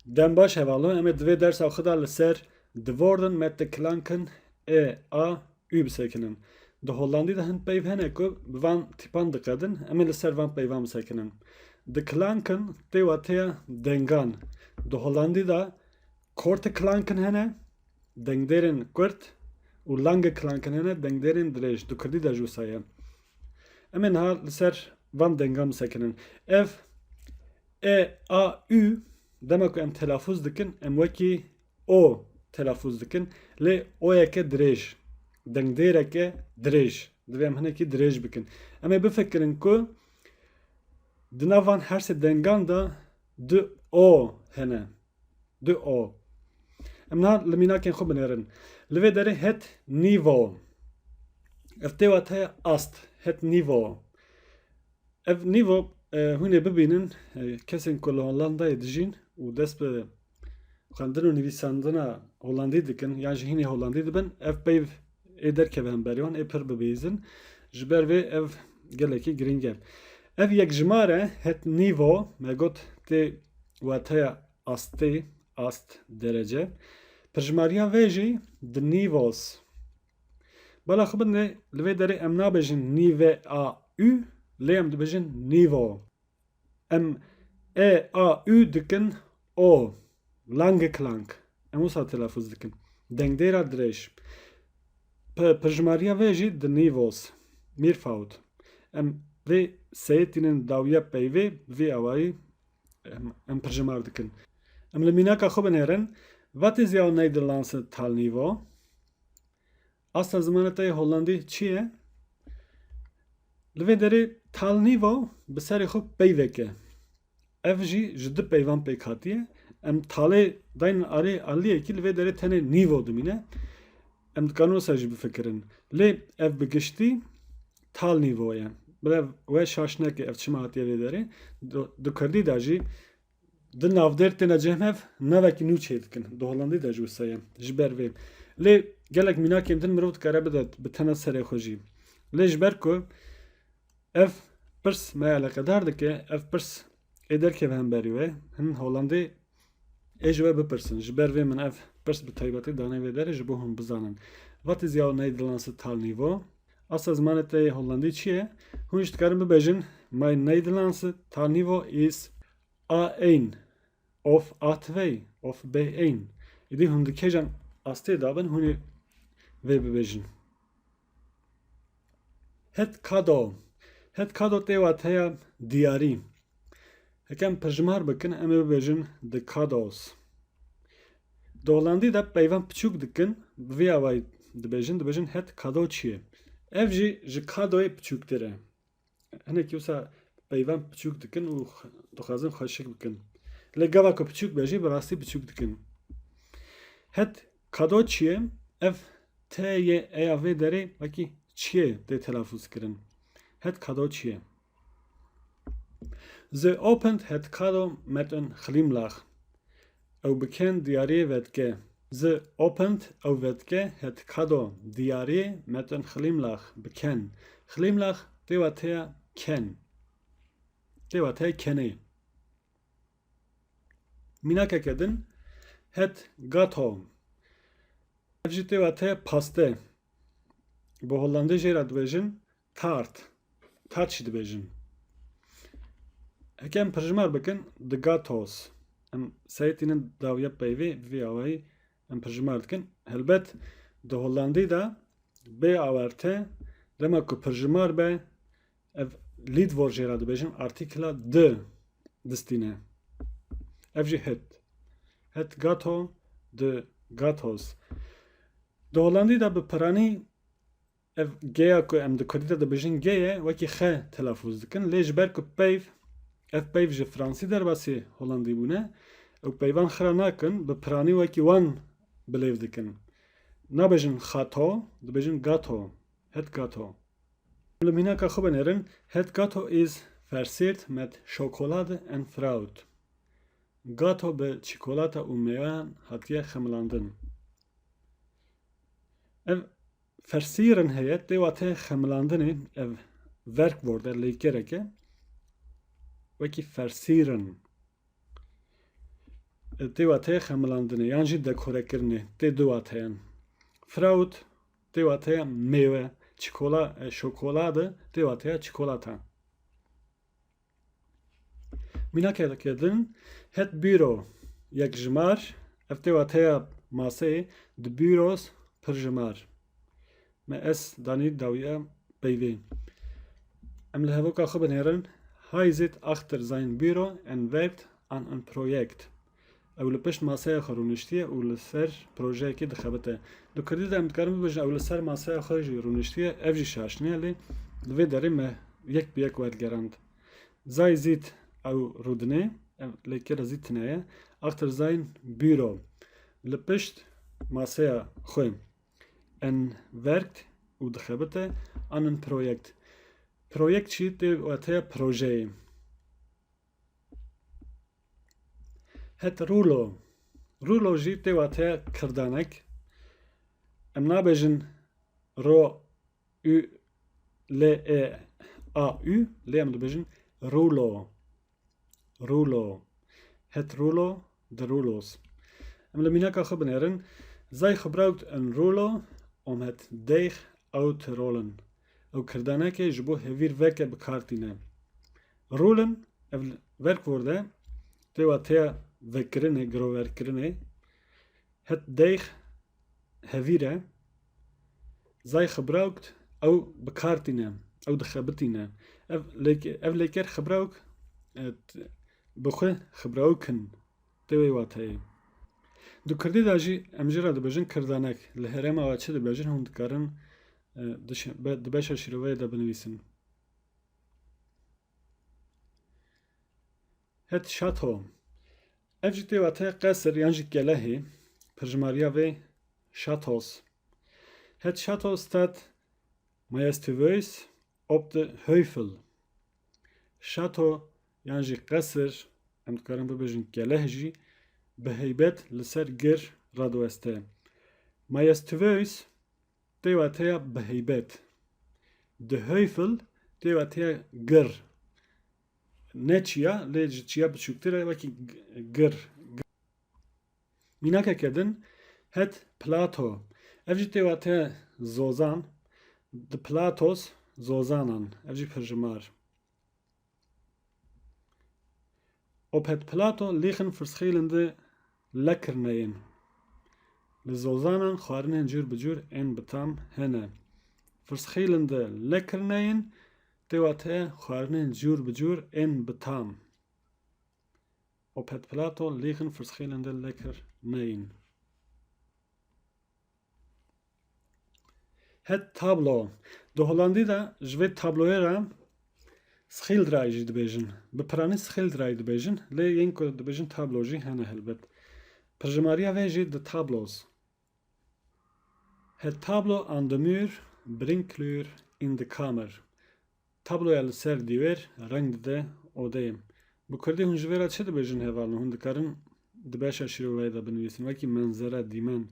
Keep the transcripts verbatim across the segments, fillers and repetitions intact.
Dem baş hevalno, em ê di vê dersa xwe de li ser di worden met de klanken e, a, ü bisekinin. Di Hollandî de hin peyv hene ku bi van tîpan diqedin, em ê li ser van peyvan bisekinin. Di klanken tê wateya dengan. Di Hollandî de korte klanken hene, dengdêrên kurt û lange klanken hene, dengdêrên dirêj. Di kurdî de jî wisa ye. Em ê niha li ser van dengan bisekinin. Ev e, a, ü, dema ku em telafûz dikin, em wekî o telafûz dikin. Lê oyeke dirêj, dengdêreke dirêj. Divê em hinekî dirêj bikin. Em ê bifikirin ku di nav van her sê dengan de du o hene. Du o. Em niha li mînakên xwe binêrin. Li vê derê het niveau. Ev tê wateya ast. Het niveau. Ev niveau, e, hûn ê bibînin, e, kesên ku li Hollandayê dijîn û dest bi xwendin û nivîsandina Hollandî dikin, yan jî hînê Hollandî dibin, ev peyv ê derkeve hemberî wan, ê pir bibihîzin. Ji ber vê ev gelekî girîng e. Ev yekjimar e, het niveau, me got tê wateya astê, ast, derece. Pirjimariya vê jî di nivos. Bala xwe bidinê, li vê derê em nabêjin nîve a ü, lê em dibêjin nîvo. Em e a ü dikin o. Lange klang. Em wisa telafûz dikin. Dengdêra dirêj. Pi-, pirjimariya vê jî di nîvos. Meervoud. Em vê seyê tînin dawiya peyvê, bi vî awayî em, em pirjimar dikin. Em li mînaka xwe binêrin. Wat is jouw Nederlandse taalniveau? Asta zimanê te yê Hollandî çi ye? Li vê derê taalniveau bi serê xwe peyvek e. Ev jî ji du peyvan pêk hatiye. Em talê daynin alî-, aliyekî, li vê derê tenê niveau dimîne. Em dikarin wisa jî bifikirin. Lê ev bi giştî taalniveau ye. Bila we şaş neke ev çima hatiye vê derê. Di, di kurdî de jî di navdêr têne cem hev, navekî nû çêdikin. Di Hollandî de jî wisa ye. Ji ber vê. Lê gelek mînakên din mirov dikare bide bi tena serê xwe jî. Lê ji ber ku ev pirs me eleqedar dike, ev pirs ê derkeve hemberî we. Hin Hollandê ê ji we bipirsin. Ji ber vê min ev pirs bi taybetî dane vê derê ji bo hûn bizanin. Wat is jouw Nederlandse taalniveau? Asta zimanê te yê Hollandî çi ye? Hûn jî dikarin bibêjin, Mijn Nederlandse taalniveau is A één of A twee of B één. Îdî hûn di kêjan astê de bin, hûn ê vê bibêjin. Het cadeau. Het cadeau tê wateya diyarî. Heke em pirjimar bikin, em ê bibêjin de cadeaus. Di Hollandî de peyvan piçûk dikin, bi vî awayî dibêjin, dibêjin het cadeau çi ye? Ev jî ji cadeauyê piçûktir e. Hinekî wisa peyvan piçûk dikin û x-, dixwazin xweşik bikin. Lê gava ku piçûk be jî bi rastî piçûk dikin. Het cadeau çi ye? Ev te yê eya vê derê wekî çi ye tê telafûz kirin. Het cadeau çi ye? Ze opent het cadeau met een glimlach. Ew bi ken diyariyê vedike. Ze opent ew vedike het cadeau diyariyê met een glimlach, bi ken. Glimlach tê wateya ken. Tê wateya kenê. Mînakeke din, het gâteau. Ev jî tê wateya paste. Bi hollandê jê re dibêjin taart. Taart jî dibêjin. Heke em pirjimar bikin, de gâteaus. Em seyê tînin dawiya peyvê, bi vî awayî em pirjimar dikin. Helbet di hollandî de bê awarte, dema ku pirjimar be, ev Leedwoord jê re dibêjin, artikla de distîne. Ev jî het. Het gâteau, de gâteaus. Di hollandî de bi piranî ev G ya ku em di kurdî de dibêjin G ye, wekî xe telafûz dikin. Lê ji ber ku peyv, ev peyv ji fransî derbasî hollandî bûne, ew peyvan xira nakin, bi piranî wekî wan bilêv dikin. Nabêjin xato, dibêjin gato. Het gato. Li mînaka xwe binêrin, het gato is versiert met chocolade en fruit. Gato bi çîkolata û mêweyan hatiye xemilandin. Ev versieren heye, tê wate xemilandinê, ev Werkwoord e, lêkerek e. Wekî versieren. e, tê wateya xemilandinê yan jî dekorekirinê, tê du wateyan. Fruit tê wateya mêwe, çikola-, e, şokolade tê wateya çikolata. Mînakeke din, het Büro, yekjimar, ev tê wateya maseyê, di Büros, pirjimar. Me es danî dawiya peyvê. Em li hevoka xwe binêrin, Hei sit achter sein Büro en werkt an en Projekt. Ew li pişt maseya xwe rûniştiye û li ser projeyekê dixebite. Di kurdî de em dikarin bibêjin, ew li ser maseya xwe jî rûniştiye, ev jî şaş nîne, lê di vê derê me yek bi yek wergerand. Sei sit, ew rûdinê, ev lêkera sit tune ye, achter sein Büro, li pişt maseya xwe, en werkt, û dixebite, an en Projekt. Projekt jî tê wateya projeyê. Het Rulo. Rulo jî tê wateya kirdanek. Em nabêjin ro, ü, l, e, a, ü, lê em dibêjin rulo. Rulo. Het Rulo, de Rulos. Em li mînaka xwe binêrin. Sei gebraucht en Rulo, um het deeg uit te rollen. Ew kirdanekê ji bo hevîr veke bi kar tîne. Rollen, ev Werkworde, tê wateya vekirinê, giroverkirinê. Het deeg, hevîr e. Sei gebraucht, ew bi kar tîne, ew dixebitîne. Ev lêk-, ev lêker gebraucht, e, t-, bi xwe gebrauchen, tê wê wateyê. Di kurdî de jî em jê re dibêjin kirdanek. Li herêma we çi dibêjin, hûn dikarin, e, di şi-, be-, di beşa şîroveyê de binivîsin. Het Şato. Ev jî tê wateya qesir yan jî kelehê, pirjimariya vê Şatos. Het Şato steht majestätisch op de heuvel. Şato yan jî qesir, em dikarin bibêjin keleh jî, bi heybet li ser gir radiweste. Majestätisch tê wateya bi heybet. De heuvel tê wateya gir. Ne çiya, lê ji çiya biçûktir e, wekî g-, gir. Mînakeke din, het Plato. Ev jî tê wateya zozan, de Platos zozanan. Ev jî pirjimar. Op het plato liggen verschillende lekkernijen. Li zozanan xwarinên cûr bi cûr ên bi tam hene. Verschillende lekkernijen tê wateya xwarinên cûr bi cûr ên bi tam. Op het plato liggen verschillende lekkernijen. Het tablo. Di Holandî de ji vê tabloyê re schilderij jî dibêjin. Bi piranî schilderij dibêjin, lê yên ku dibêjin tablo jî hene helbet. Pirjimariya vê jî de tablo's. Het tablo aan de muur brengt kleur in de kamer. Tabloya li ser dîwêr reng dide odeyê. Bi kurdî hûn ji vê re çi dibêjin hevalno? Hûn dikarin di beşa şîroveyê de binivîsin. Wekî menzere, dîmen,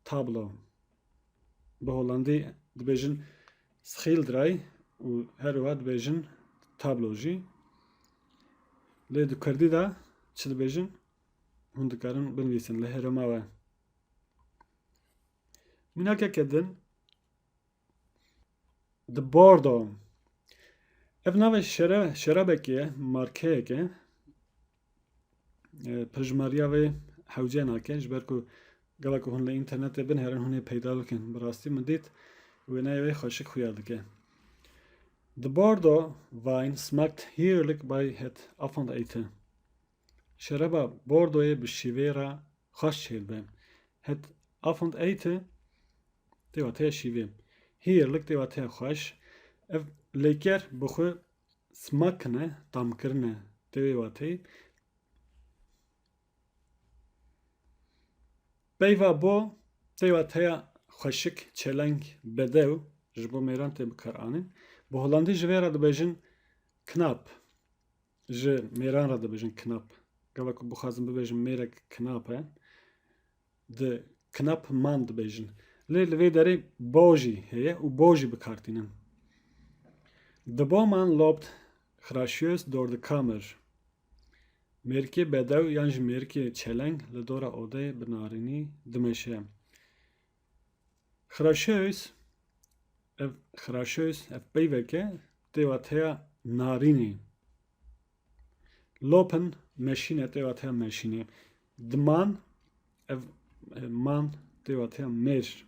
tablo. Bi holandî dibêjin schilderij û her wiha dibêjin tablo jî. Lê di kurdî de çi dibêjin? Hûn dikarin binivîsin li herêma we. Mînakeke din, De Bordeaux. Ev navê şere-, şerabekê ye, markeyek e. E, pirjimariya vê hewce nake, ji ber ku gava ku hûn li înternetê binêrin, hûn ê peyda bikin. Bi rastî min dît, wêneyê wê xweşik xuya dike. De Bordeaux Wein schmeckt herrlich bei het Avondeten. Şeraba Bordoyê bi şîvê re xweş çêdibe. Het Avondeten tê wateya şîvê. Herrlich tê wateya xweş. Ev lêker bi xwe schmecken e, tamkirin e, tê wê wateyê. Peyva bo tê wateya xweşik, çeleng, bedew, ji bo mêran tê bikaranîn. Bi holandî ji vê re dibêjin knap. Ji mêran re dibêjin knap. Gava ku bixwazin bibêjin mêrek knap e, di knap man dibêjin. Lê li vê derê bo jî heye û bo jî bi kar tînin. De Baumann läuft graziös durch die Kammer. Mêrikê bedew yan jî mêrikê çeleng li dora odeyê bi narînî dimeşe. Xiraşews, ev xiraşews, ev peyveke tê wateya narînê. Lopen, meşîne, tê wateya meşînê. Diman, ev, e, man tê wateya mêr.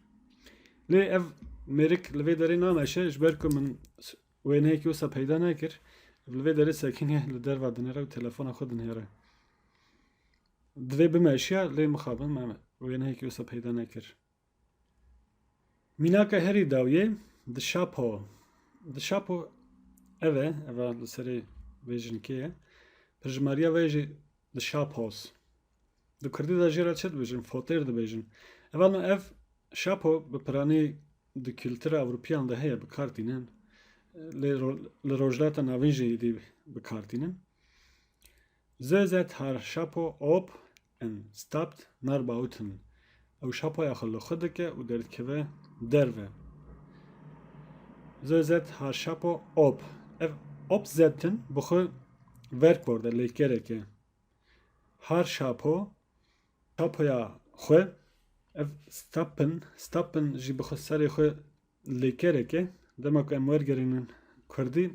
Lê ev mêrik li vê derê nameşe, ji ber ku min s-, wêneyekî wisa peyda nekir. Ev li vê derê sekiniye, li derva dinêre û telefona xwe dinêre. Divê bimeşiya, lê mixabin me wêneyekî wisa peyda nekir. Mînaka herî dawiyê, dişapo. Dişapo ev e, eva li serê vê jinikê ye. Pirjimariya vê jî dişapos. Di kurdî de jê re çi dibêjin? Fotêr dibêjin. Evalno ev şapo bi piranî di kultura Ewropiyan de heye, bi kar tînin. Lê ro-, li Rojhilata Navîn jî êdî bi kar tînin. Zöset har şapo op en stapt nar bauten. Ew şapoya xwe li xwe dike û derdikeve derve. Zöset har şapo op. Ev op zetin bi xwe verk borde, lêkereke. Har şapo, şapoya xwe. Ev stappen, stappen jî bi xwe serê xwe lêkereke. Dema ku em wergerînin kurdî,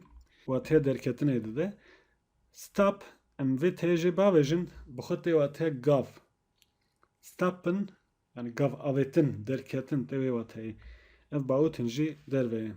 wateya derketinê dide. Stap, em vê tê jê bavêjin, bi xwe tê wate gav. Stappen, yani gav avêtin, derketin, tê wê wateyê. Ev bautin jî derve ye.